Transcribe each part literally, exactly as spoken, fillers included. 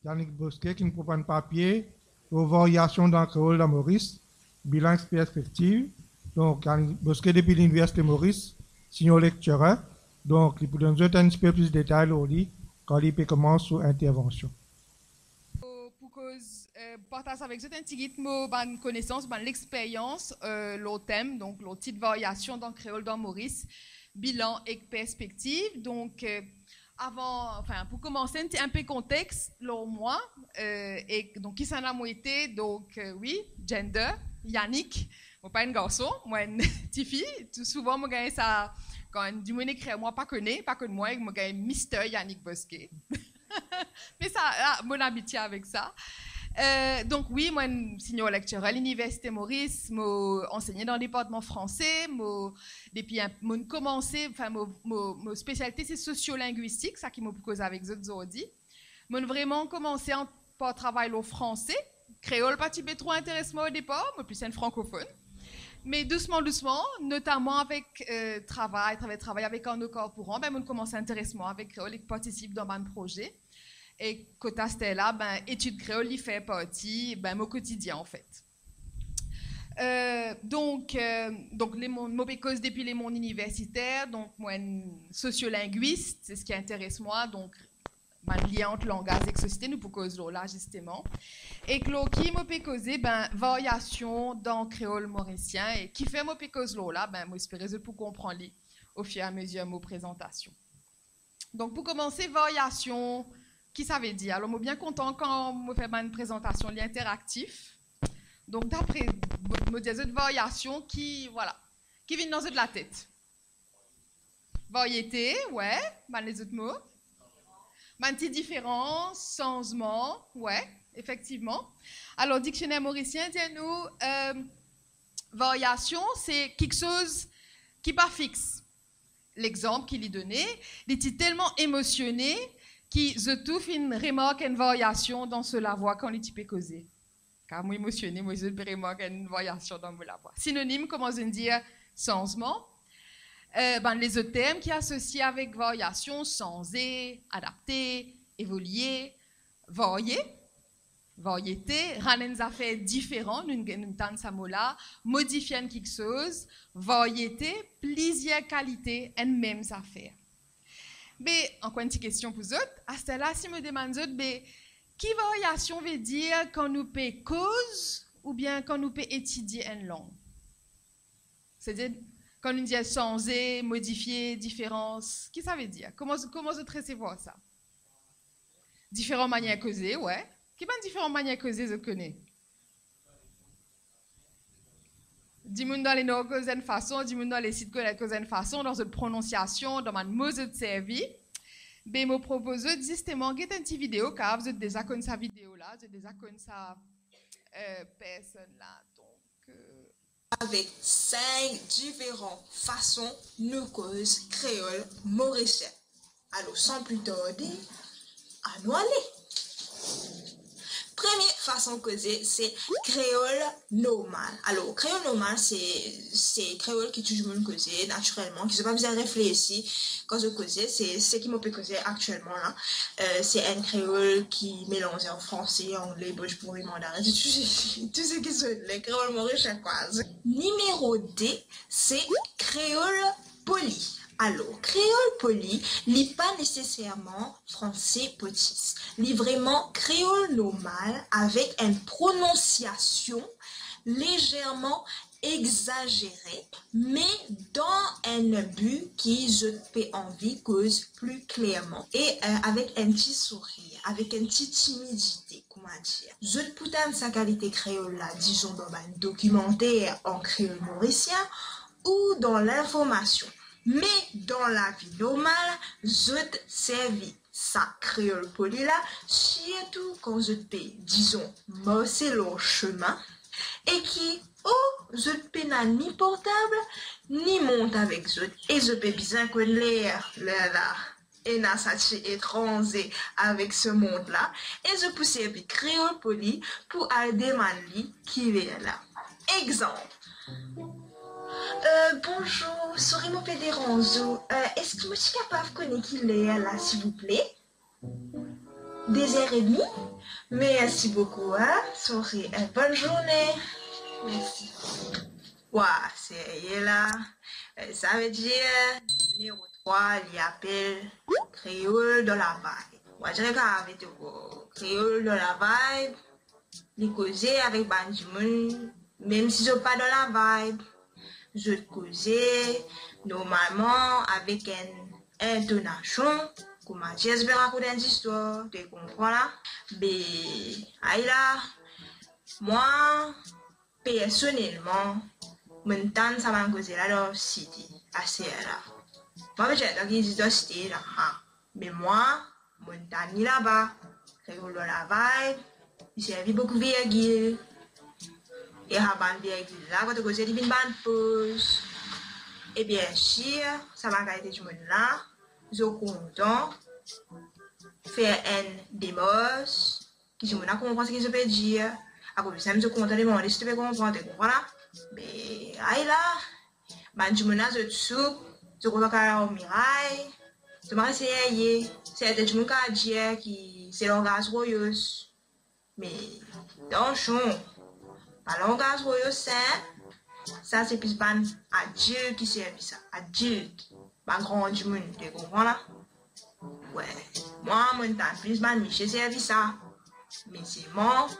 Yannick Bosquet, ki pou pran papie lor Variations dans le créole de Maurice, bilan ek perspektiv. Donk, Yannick Bosquet depi Liniversite Moris, senior lecturer. Donk, li pou donn zot enn tipe plis detay lor li, kan li pe koumans so intervansion. Pou, pou koz, eh, partaz avek zot enn tigit mo bann konesans, bann lexperyans, eh, lor tem, donk lor tit Variations dans le créole de Maurice, bilan ek perspektiv. Donk, eh, avan, anfin, pou koumanse, enn ti, enn pe kontex lor mwa, eh, ek donk kisannla mo ete, donk, eh, wi, gender, Yannick, mo pa enn garson, mo enn tifi. Tou souvan mo gagn sa, kan dimoun ekrir mwa, pa kone, pa konn mwa, ek mo gagn Mister Yannick Bosquet. Me sa, ah, mo abitie avek sa. Eh, donk wi, mo enn senior lecturer Liniversite Moris, mo ansegne dan departman franse, mo, depi enn, mo koumanse, anfin, mo, mo, mo spesialite se sosiolingwistik, sa ki mo pou koz avek zot zordi. Mo vreman koumanse an, par travay lor franse. Kreol pa ti pe tro interes mwa o depar, mo plis enn frankofonn. Me dousman, dousman, notaman avek, eh, travay, travay, travay avek Arnaud Carpouran, ben, mo koumanse interes mwa avek kreol ek partisip dan bann proze. E kot aster la, ben, etid kreol, li fer parti, ben, mo kotidien, anfet. Eh, donk, eh, donk, lemond, mo pe koz depi lemond iniversiter, donk, mo enn sosiolingwis, se seki interes mwa, donk, bann lien ant langaz ek sosiete, nou pou koz lor la, zisteman. Ek lor ki mo pe koze, ben, variasion dan kreol morisien, e kifer mo pe koz lor la, ben, mo espere zot pou konpran li ofiramezir mo prezantasion. Donk, pou koumanse, variasion, ki sa ve dir? Alor, mo bien kontan kan mo fer bann prezantasion, li interaktif. Donk, dapre, mo, mo dir zot variasion ki, vwala, ki vinn dan zot latet. Variete, we, bann lezot mo. Bann ti diferans, sanzman, we, efektivman. Alor, diksioner morisien dir nou, eh, variasion, se kiksoz ki pa fix. Lexanp ki li done, li ti telman emosione ki zot tou finn remark enn variasion dan so lavwa kan li ti pe koze. Kar mo emosione, mo, zot pe remark enn variasion dan mo lavwa. Sinonim, kouma zot dir sanzman. Eh, bann lezot term ki asosie avek variasion, sanze, adapte, evolie, varie, variete, rann enn zafer diferan, nou, nou tann sa mo la, modifie enn kiksoz, variete, plizier kalite enn mem zafer. Be, ankor enn ti kestion pou zot. Aster la, si mo demann zot, be, ki variasion ve dir kan nou pe koz oubien kan nou pe etidie enn lang? Setadir, kan nou dir sanze, modifie, diferans, ki sa ve dir? Kouma, kouma zot resevwar sa? Diferan manier koze, we. Ki bann diferan manier koze zot kone? Dimoun dan Lenor koz enn fason, dimoun dan Lesid koz, koz enn fason, dan zot prononsiasion, dan bann mo zot servi. Be, mo propoz zot zisteman get enn ti video, kar zot deza konn sa video la, zot deza konn sa, eh, personn la. Donk, eh, avek sink diferan fason nou koz kreol morisien. Alor, san pli tarde, anou ale. Premie fason koze, se kreol normal. Alor, kreol normal, se, se kreol ki tou dimoun koze natirelman, ki zot pa bizin reflesi kan zot koze. Se, seki mo pe koze aktielman la. Eh, se enn kreol ki melanze an franse, angle, bhojpuri, mandarin, tou, tou seki zot le, kreol morisien, kwa. Nimero de, se kreol poli. Alor, kreol poli, li pa neseserman franse potis. Li vreman kreol normal avek enn prononsiasion lezerman egzazere, me dan enn bi ki zot pe anvi koz pli klerman e, eh, avek enn ti sourir, avek enn ti timidite, kouma dir. Zot pou tann sa kalite kreol la, dizon, dan bann dokimanter an kreol morisien ou dan linformasion. Me dan lavi normal, zot servi sa kreol poli la, sirtou kan zot pe, dizon, marse lor simin, e ki, o, zot pena ni portab, ni mont avek zot, e zot pe bizin konn ler, lerla ena sa ti etranze avek so mont la, e zot pou servi kreol poli pou al demann li ki ler la. Egzanp, Eh, bonzour, sori mo pe deranz ou. Eh, eski mo ti kapav kone ki ler la, silvouple? Deux heures et demie? Mersi boukou, hein. Sourit, hein. Bonne journée. Mersi. Wa, serye la. Eh, savedir, nimero trwa, li apel Kreol dan la vibe. Wa, zot kapav trouv Kreol dan la vibe. Li koze avek bann dimoun, mem si zot pa dan la vibe, zot koze normalman avek enn intonasion, kouma si zot pe rakont enn zistwar, to konpran la? Be, ay la, mwa, personelman, mo'nn tann sa bann koze la dan site, aster la. Mwa, pe dir, dan ki zis dan site la, ha. Me mwa, mo'nn tann li laba, Kreol dan la vibe, li servi boukou virgil. E sa bann virgil la, kan to koze, li vinn bann poz. E biensir, sa bann kalite dimoun la, zot kontan fer enn demars, ki dimoun la konpran seki zot pe dir. Akoz sa mem zot kontan demande si to pe konpran, to konpran la? Me, ay la, bann dimoun la, zot soup, zot kontan kale lor miray, zot mari serye. Sertin dimoun kapav dir ki se langaz royos. Me, atansion, pa langaz royos sa, sa se plis bann adilt ki servi sa, adilt, bann gran dimoun, to konpran la? We, mwa, mo'nn tann plis bann misie servi sa. Me selman,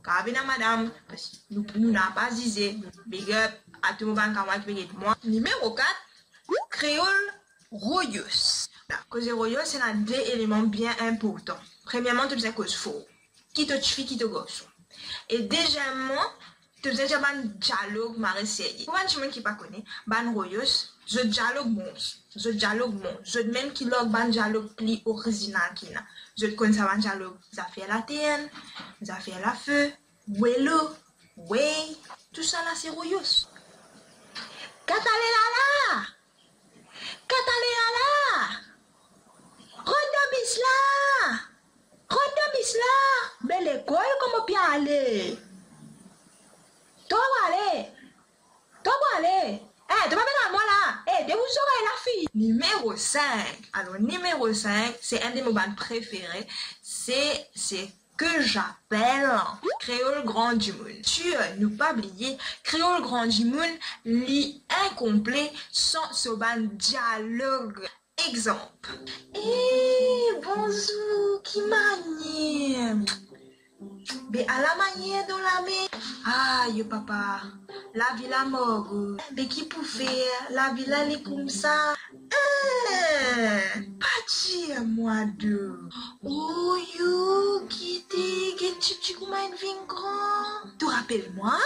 kapav ena madam, parski nou, nou napa zize. Big up a tou mo bann kamarad ki pe get mwa. Nimero kat, Kreol royos. Koze royos, ena de eleman bien inportan. Premierman, to bizin koz for, ki to tifi, ki to garson. E dezieman, to bizin dir bann dialog mari serye. Pou bann dimoun ki pa kone, bann royos, zot dialog bon, zot dialog bon, zot mem ki larg bann dialog pli orizinal ki ena. Zot konn sa bann dialog, zafer later, zafer lafe, welo, wey, tousala se royos. Katale lala! Katale lala! Rod dan bis la! Rod dan bis la! Be lekol, kouma ou pe ale? To pou ale? To pou ale? Eh, to pa pe al mwa la? Eh, derouz zorey lafi! Nimero sink. Alor, nimero sink, se enn de mo bann prefere. Se, se ki mo apel kreol gran dimoun. Sir, nou pa bliye, kreol gran dimoun, li inkonple san so bann dialog. Exanp. Eh, bonzour, ki manier? Be ala manier dan lame. Ayo papa, lavi la morgo. Be ki pou fer, lavi la li koumsa. Eh, pa dir mwa do. Oyo, gete, get tipti kouma inn vinn gran. To rapel mwa?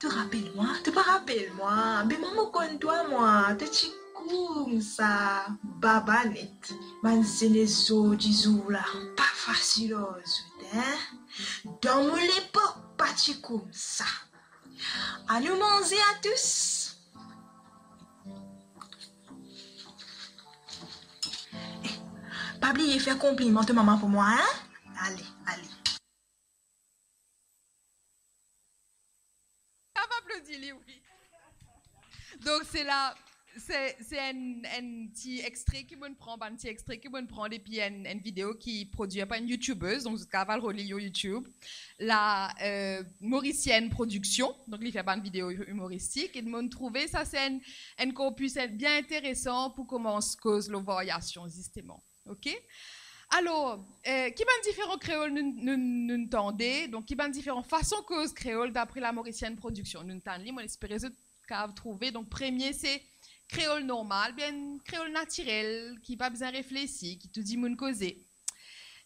To rapel mwa? To pa rapel mwa? Be mwa mo konn twa mwa, to ti koumsa, baba net. Bann zenes zordi zour la, pa fasil ar zot, hein? Dan mo lepok, pa ti koumsa. Anou manze a tous. Eh, pa bliye fer konpliman to mama pou mwa, hein? Ale, ale. Kapav aplodi li, wi. Donk, se la, se, se enn, enn ti extre ki mo'nn pran, bann ti extre ki mo'nn pran depi enn, enn video ki prodwi par enn youtubez, donk zot kapav al rod li lor YouTube. La, euh, Mauricienne Production, donk li fer bann video imoristik, e mo'nn trouve sa se enn, enn korpis bien interesan pou koumans koz lor varyasion, zisteman. Ok? Alor, eh, ki bann diferan kreol nou, nou, nou tande? Donk, ki bann diferan fason koz kreol dapre La Mauricienne Production? Nou tann li, mo espere zot kapav trouve. Donk, premie, se kreol normal, bien kreol natirel, ki pa bizin reflesi, ki tou dimoun koze.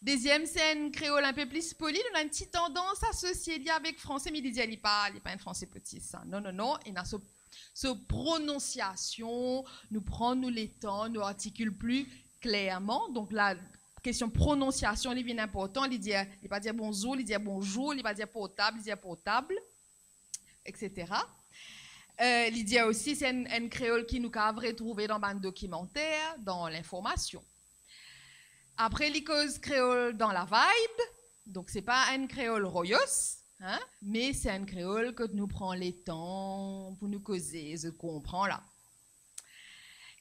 Deziem, se enn kreol inpe pli poli, nou ena enn ti tandans asosie li avek franse, me li dir li pa, li pa enn franse poti sa. Non, non, non, ena so so prononsiasion, nou pran nou letan, nou artikil pli klerman. Donk la, kestion prononsiasion, li vinn inportan, li dir, li pa dir bonzour, li dir bonjour, li pa dir portab, li dir portab, et cetera. Euh, li dir osi, se enn, enn kreol ki nou kapav retrouve dan bann dokimanter, dan linformasion. Apre, li koz kreol dan la vibe, donk se pa enn kreol royos, hein, me se enn kreol kot nou pran letan pou nou koze, zot konpran la.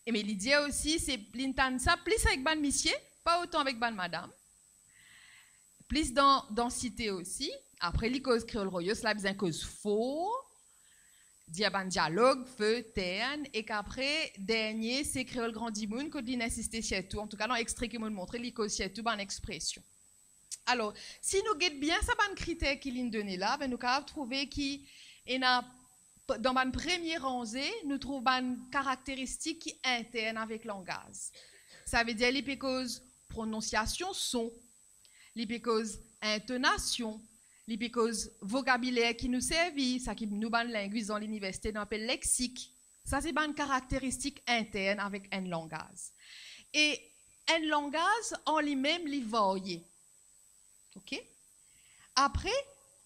E me li dir osi, se, li tann sa plis avek bann misie, pa otan avek bann madam. Plis dan, dan site osi. Apre, li koz kreol Royos, la bizin koz for, dir bann dialog, fe, tern, ek apre, dernie, se kreol gran dimoun, kot li inn insiste sirtou, antouka dan extre ki mo'nn montre, li koz sirtou bann expresion. Alor, si nou get bien sa bann kriter ki li'nn done la, be, nou kapav trouve ki ena, dan bann premie ranze, nou trouv bann karakteristik ki intern avek langaz. Savedir li pe koz prononsiasion son, li pe koz intonasion, li pe koz vokabiler ki nou servi, sa ki nou bann lingwis dan liniversite nou apel leksik. Sa se bann karakteristik intern avek enn langaz. E enn langaz an limem, li varye. Ok? Apre,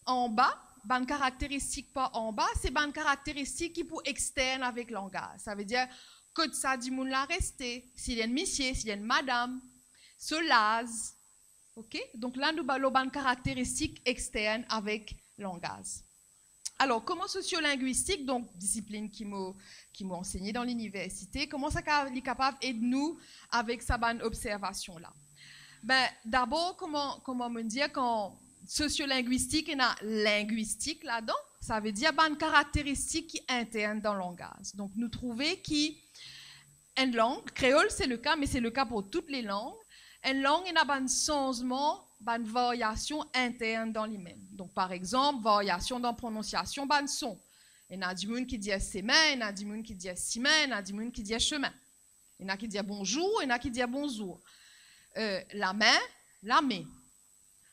anba, bann karakteristik par anba, se bann karakteristik ki pou extern avek langaz. Savedir, kot sa dimoun la reste, si li enn misie, si li enn madam, so laz. Ok? Donk la, nou ba-, lor bann karakteristik extern avek langaz. Alor, kouma sosiolingwistik, donk disiplin ki mo, ki mo ansegne dan liniversite, kouma sa ka-, li kapav ed nou avek sa bann observasion la? Be, dabor, kouma, kouma mo dir, kan sosiolingwistik ena lingwistik ladan, savedir bann karakteristik ki intern dan langaz. Donk, nou trouve ki enn lang, kreol se le ka, me se le ka pou tou le lang, enn lang ena bann sanzman, bann varyasion intern dan limem. Donk, par exanp, varyasion dan prononsiasion bann son. Ena dimoun ki dir semin, ena dimoun ki dir simin, ena dimoun ki dir semin. Ena ki dir bonzour, ena ki dir bonzour. Eh, lame, lame.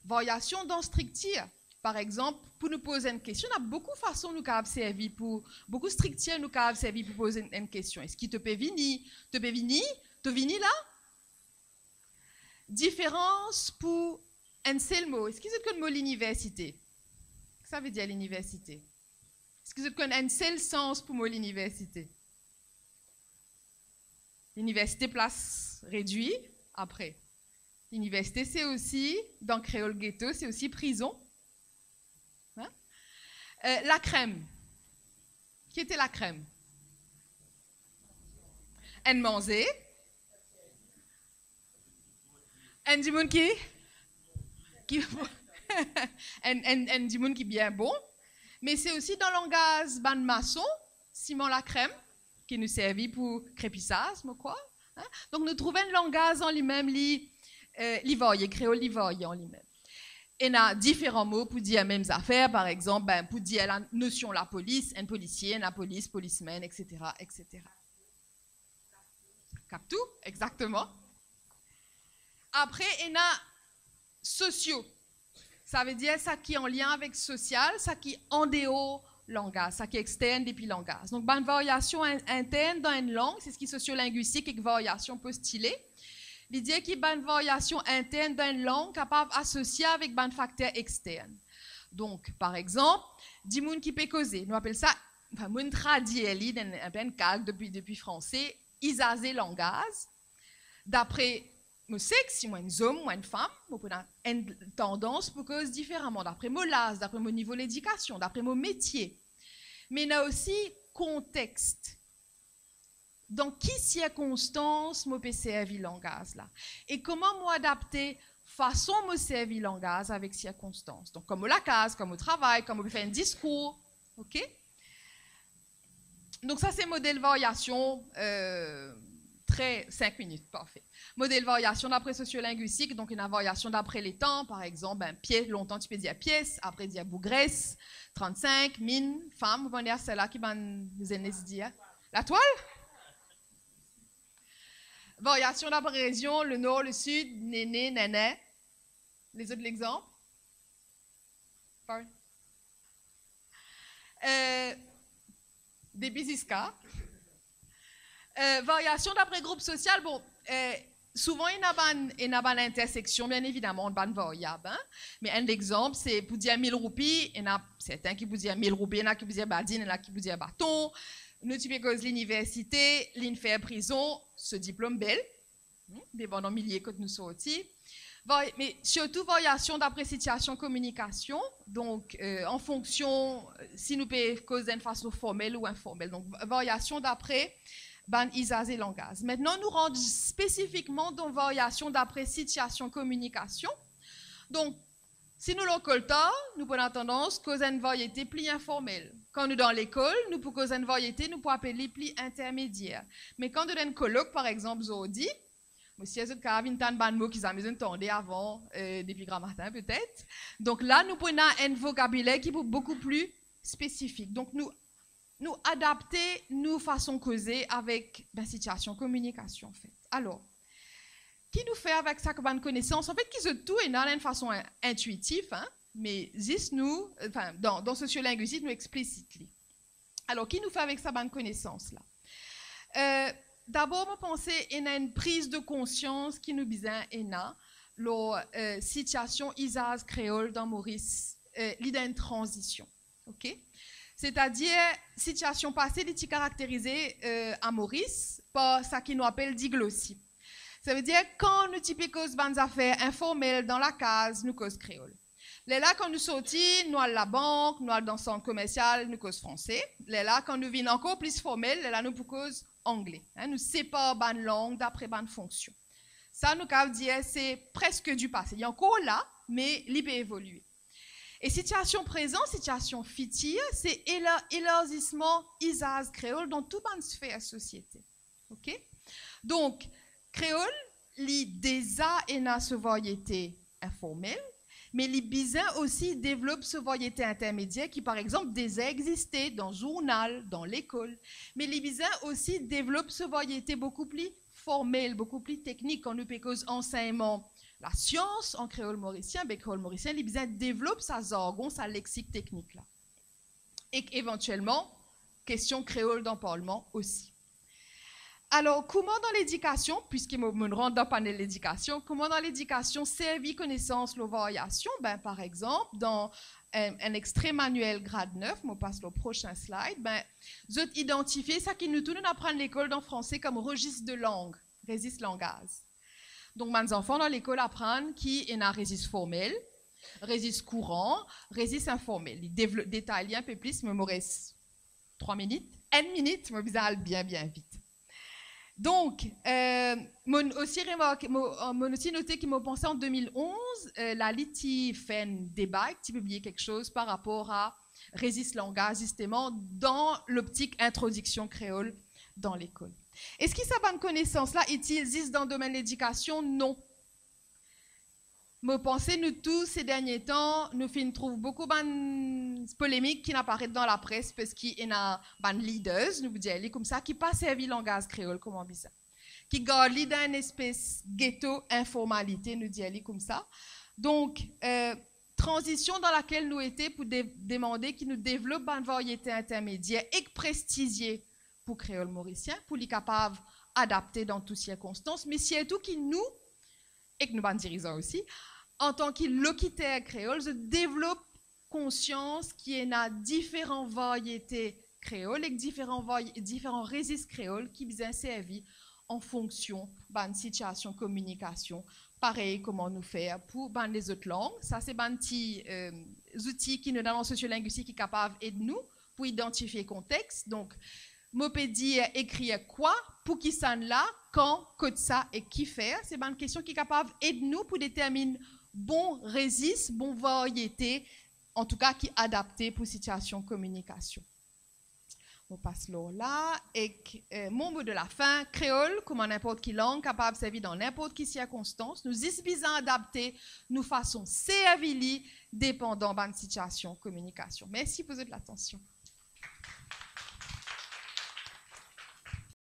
Varyasion dan striktir. Par exanp, pou nou poz enn kestion, ena boukou fason nou kapav servi pou, boukou striktir nou kapav servi pou poz enn, enn kestion. Eski to pe vini? To pe vini? To vini la? Diferans pou enn sel mo. Eski zot konn mo liniversite? Ki savedir liniversite? Eski zot konn enn sel sans pou mo liniversite? Liniversite, plas redwi, apre. Liniversite, se osi, dan kreol geto, se osi prizon. Hein? Eh, lakrem. Ki ete lakrem? Enn manze. Enn dimoun ki, ki, enn, enn, enn dimoun ki bien bon. Me se osi dan langaz bann mason, siman lakrem, ki nou servi pou krepisaz, mo krwar. Hein? Donk, nou trouve enn langaz an limem, li, eh, li varye, kreol, li varye an limem. Ena diferan mo pou dir mem zafer, par exanp, be, pou dir la nosion lapolis, enn polisie, enn lapolis, polismenn, et cetera, et cetera. Kaptou? Exakteman. Apre, ena sosio. Savedir sa ki an lien avek sosial, sa ki andeor langaz, sa ki extern depi langaz. Donk, bann varyasion in-, intern dan enn lang, se seki sosiolingwistik ek varyasion postile. Li dir ki bann varyasion intern dan enn lang kapav asosie avek bann fakter extern. Donk, par exanp, dimoun ki pe koze, nou apel sa, anfin, mo'nn tradir li dan enn, enn kalk depi, depi franse, izaze langaz. Dapre mo seks, si mo enn zom, mo enn fam, mo pou ena enn tandans pou koz diferaman, dapre mo laz, dapre mo nivo ledikasion, dapre mo metie. Me ena osi kontex. Dan ki sirkonstans mo pe servi langaz la? E kouma mo adapte fason mo servi langaz avek sirkonstans? Donk, kan mo lakaz, kan mo travay, kan mo pe fer enn diskour, ok? Donk, sa se model varyasion, eh, tre, sink minit, parfe. Model varyasion dapre sosiolingwistik, donk, ena varyasion dapre letan, par exanp, be, pie, lontan ti pe dir pies, apre dir bougres, trannsink, min, fam, ou konn sa la ki bann zenn dir? Latwal? Varyasion dapre rezion, le nor, le sid, nene, nene. Lezot lexanp? Pardon? Eh, depi ziska. Eh, varyasion dapre group sosial, bon, eh, souvan ena bann, ena bann interseksion, bien evidaman, ant bann varyab, hein. Me enn lexanp, se pou dir mil roupi, ena sertin ki pou dir mil roupi, ena ki pou dir badinn, ena ki pou dir baton. Nou ti pe koz liniversite, li'nn fer prizon, so diplom bel. Hmm, depandan milie kot nou sorti. Vari-, me sirtou varyasion dapre sitiasion kominikasion. Donk, eh, an fonksion, eh, si nou pe koz dan enn fason formel ou informel. Donk, va-, varyasion dapre bann izaze langaz. Aster, nou rant spesifikman dan varyasion dapre sitiasion kominikasion. Donk, Si nou lor koltar, nou pou ena tandans koz enn varyete pli informel. Kan nou dan lekol, nou pou koz enn varyete nou pou apel li pli intermedier. Me kan nou dan enn kolok, par exanp, zordi, mo sir zot kapav inn tann bann mo ki zame zot inn tande avan, eh, depi gramatin petet. Donk la, nou pou ena enn vokabiler ki pou boukou pli spesifik. Donk nou, nou adapte nou fason koze avek, ben, sitiasion kominikasion, anfet. Alor, ki nou fer avek sa bann konesans, anfet, ki zot tou ena dan enn fason in-, intuitif, hein, me zis nou, anfin, dan, dan sosiolingwistik, nou explisit li. Alor, ki nou fer avek sa bann konesans la? Eh, dabor, mo panse ena enn priz de konsians ki nou bizin ena lor, eh, sitiasion izaz kreol dan Moris, eh, li dan enn tranzision. Ok? Setadir, sitiasion pase, li ti karakterize, eh, a Moris par seki nou apel diglosi. Savedir, kan nou ti pe koz bann zafer informel dan lakaz, nou koz kreol. Lerla, kan nou sorti, nou al labank, nou al dan sant komersial, nou koz franse. Lerla, kan nou vinn ankor plis formel, lerla nou pou koz angle. Hein, nou separ bann lang dapre bann fonksion. Sa, nou kapav dir, se preske du passé. Li ankor la, me li pe evolie. E sitiasion prezan, sitiasion fitir, se ela-, elarzisman izaz kreol dan tou bann sfer sosiete. Ok? Donk, kreol, li deza ena so varyete informel, me li bizin osi devlop so varyete intermedier ki, par exanp, deza existe dan zournal, dan lekol. Me li bizin osi devlop so varyete boukou pli formel, boukou pli teknik. Kan nou pe koz ansegnman lasians an kreol morisien, be kreol morisien, li bizin devlop sa zargon, sa lexik teknik la. Ek evantielman, kestion kreol dan parlman osi. Alor, kouma dan ledikasion, piski mo, mo rant dan panel ledikasion, kouma dan ledikasion servi konesans lor varyasion? Ben, par exanp, dan, eh, enn extre manuel grad nef, mo pas lor prosin slide, ben, zot idantifie seki nou tou nou aprann lekol dan franse kom rezis de lang, rezis langaz. Donk, bann zanfan dan lekol aprann ki ena rezis formel, rezis kouran, rezis informel. Li devlo-, detay li inpe plis, me mo res trwa minit, enn minit, mo bizin al bien, bien vit. Donk, eh, mo osi remarke, mo, eh, mo osi note ki mo panse an de mil onz, eh, Lalit ti fer enn deba, ti pibliye kiksoz par rapor a rezis langaz, zisteman, dan loptik introdiksion kreol dan lekol. Eski sa bann konesans la itil zis dan domenn ledikasion? Non. Mo panse nou tou, se dernie tan, nou finn trouv boukou bann polemik ki finn aparet dan lapres, parski ena bann leaders, nou pou dir li koumsa, ki pa servi langaz kreol kouma bizin, ki gard li dan enn espes geto informalite, nou dir li koumsa. Donk, eh, tranzision dan lakel nou ete pou de-, demande ki nou devlop bann varyete intermedier ek prestizie pou kreol morisien, pou li kapav adapte dan tou sirkonstans, me sirtou ki nou, ek nou bann dirizan osi, antan ki lokiter kreol, zot devlop konsians ki ena diferan varyete kreol ek diferan varye-, diferan rezis kreol ki bizin servi an fonksion bann sitiasion kominikasion, parey kouma nou fer pou bann lezot lang. Sa se bann ti, eh, zouti ki nou ena dan sosiolingwistik ki kapav ed nou pou idantifie kontex. Donk, mo pe dir, ekrir kwa, pou kisannla, kan, kot sa ek kifer. Se bann kestion ki kapav ed nou pou determinn bon rezis, bon varyete, antouka ki adapte pou sitiasion kominikasion. Mo pas lor la, ek, eh, mo mo de lafin, kreol, kouma ninport ki lang, kapav servi dan ninport ki sirkonstans. Nou zis bizin adapte nou fason servi li, depandan bann sitiasion kominikasion. Mersi pou zot latansion.